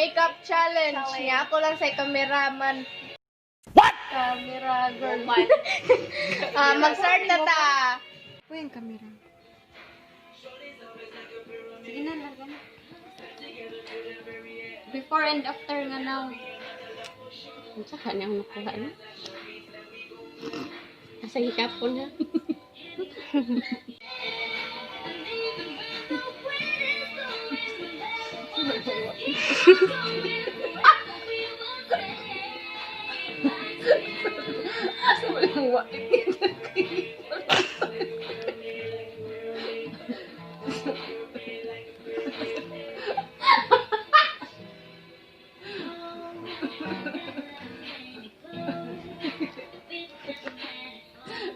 Makeup challenge. Niya ako lang sa cameraman. What? Camera girl. Ah, mag-start na ta. Uy, ang camera. Sige na, larga na. Before and after nga now. Ang saka niya akong nakuha na. Asa hikapon ha?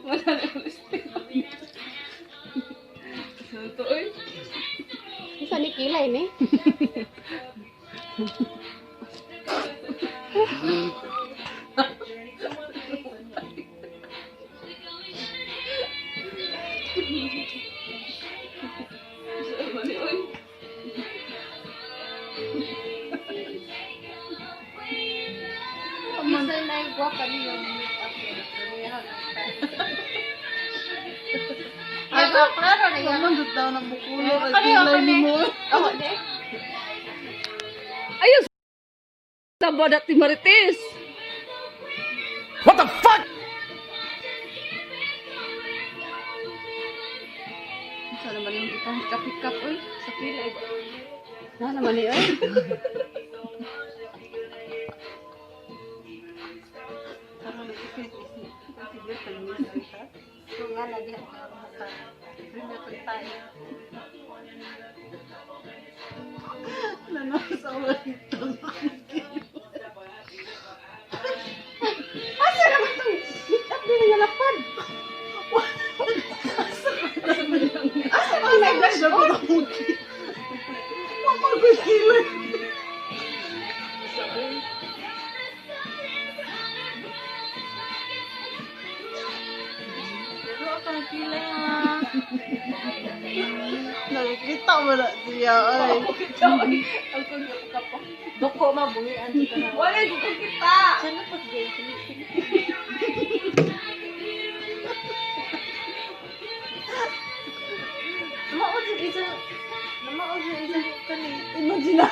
Wala na yung lipstick. Ano to, oy? Isa ni kilay ni. Ano ba ni, oy? Minsan na yung guwapa niyo make-up. Ay, klaro na yan. Naman daw ng bukulo. Kani, Kilay kani. ni mo. Ako, di. Ayun! Sa badat ni Marites! What the fuck? Saan naman yung ipahikap-hikap, oy? Sa kilay ba? Na naman ni oy. So nga, lagi ang mukha. Rin tayo. Nanasawa ito. Asa naman tong make-up din nga lapad? Asa man may blush on? Mamagoy kilay. Pero ako ang kilay ha. Nakikita mo na siya. Ay. Kita, oy. Ang kong kapap. Duko mabungian dito na. Wala yung kita! Sana pag Namaod sa isa. Namaod sa isa kani. Imagine na.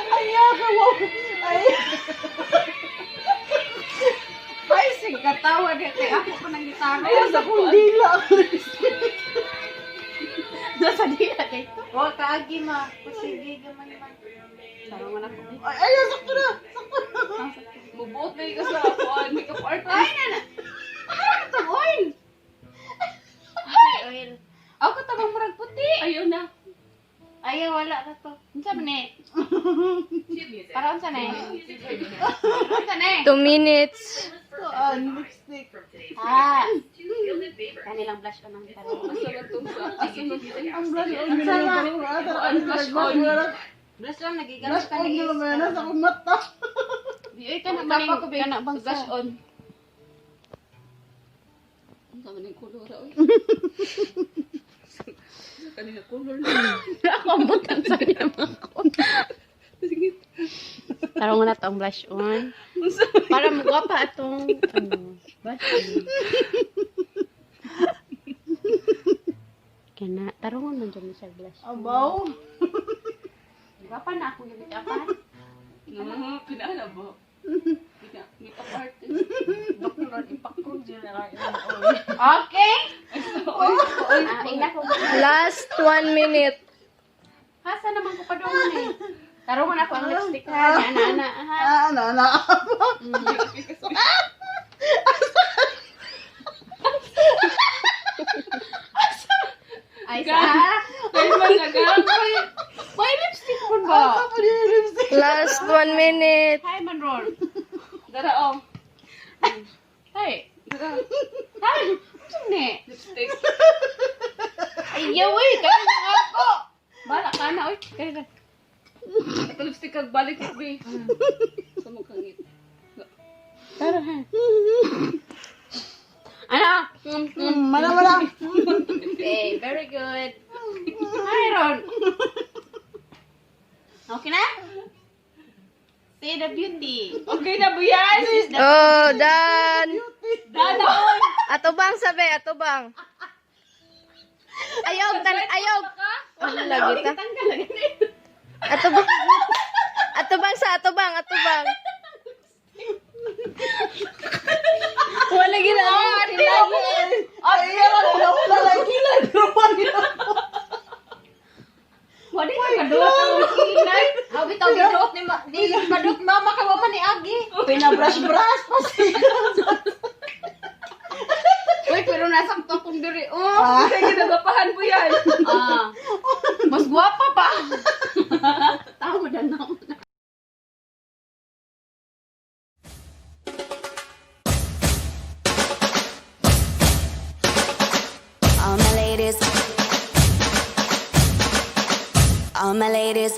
Ay, ay, wow. Ay, Ay, sige katawa di kay ako pa nang gitara. ay, sa kong dila. Nasa dila kay to. Wa kaagi ma. Kusige gamay ma. Sarang man ako. Ay, ay, sakto na. Sakto na. Mubuot na yung sa kuan, makeup artist. Ay na na. Ano tong oil? Ay, oil. Ako tabang murag puti. Ayun na. Ay, wala na to. Unsa man ni? Para unsa ni? Unsa ni? 2 minutes. Saan? Lipstick. Ah. Kanilang blush on ang taro. Asa na itong sa... Asa na to? Ang blush on. Ang blush on. Blush on nagigalo Blush ka on ni. na naman. Nasa akong mata. Di oy kana man kana bang Blush on. Ang sama na yung color, oy. Sa kanina color na. Ako ang butan sa niya mga kon. Sige. Tarong na to ang blush on. Para magwapa atong ano, blush on. Kana tarungon man jud ni siya blush. on. Abaw. Gwapa na akong gimikapan. No, pinala ba? Makeup artist. Doktor ipakong dyan na lang. Okay. Oy, oy. Ah, ina ko. Last 1 minute. Hasa naman ko pa doon eh. Tarungon ako ang lipstick ha. Ana ana ha. Ah, ana, ana. Ay sa. Ay, man, nagang. May lipstick pun ba? Asa pa niya yung lipstick? Last 1 minute. Hi man ron. Dara, oh. Hi. Dara. Hi. Unsa ni? Lipstick. Ayaw eh, kaya na ako. Bala ka na, oy. Kaya na. Ito lipstick kag balik ko, be. Sa mong kangit. Tara ha. Ano? Mana, mana. Okay, very good. Hi, Ron. Okay na? See the beauty. Okay na ba yan? Oh, done. Dadaon! Atubang sabi, atubang. Ayaw, tan ayaw. Ano lagi ta? Atubang. Atubang sa atubang, atubang. Wala gina. Ate! Ay, wala wala lagi lang. Wala ka kaduot ang kilay. Abi tawag giduot ni ma di madot mama kay wa man ni Agi. Pinabrush-brush pa siya. Uy, pero nasakto akong diri. Oh. Ah, Kasi ginagapahan mo yan. Ah. Mas gwapa pa. Tama na na. All my ladies. All my ladies.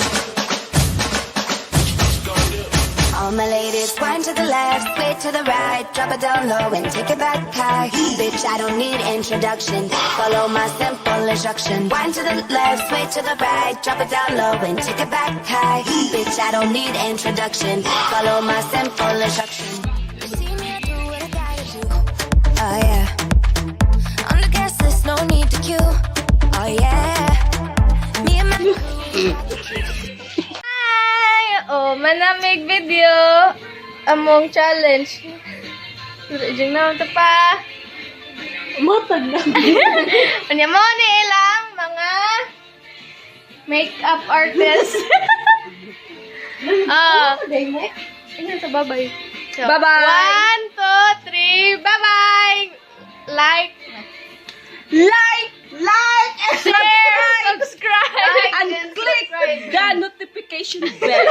All my ladies, wind to the left, sway to the right, drop it down low and take it back high. Bitch, I don't need introduction. Follow my simple instruction. Wind to the left, sway to the right, drop it down low and take it back high. Bitch, I don't need introduction. Follow my simple instruction. You see me, I do what I gotta do. Oh yeah. On the guest list, no need to queue. Oh yeah. Me and my. Hi! Oh, manamig video. Among challenge. Diyan na ito pa. Matag na. Unya mo ni ilang mga makeup artist. Ah. Ingat sa bye-bye. So, Bye-bye. 1, 2, 3, bye-bye! Like, Like! Like and share, subscribe, And click the notification bell.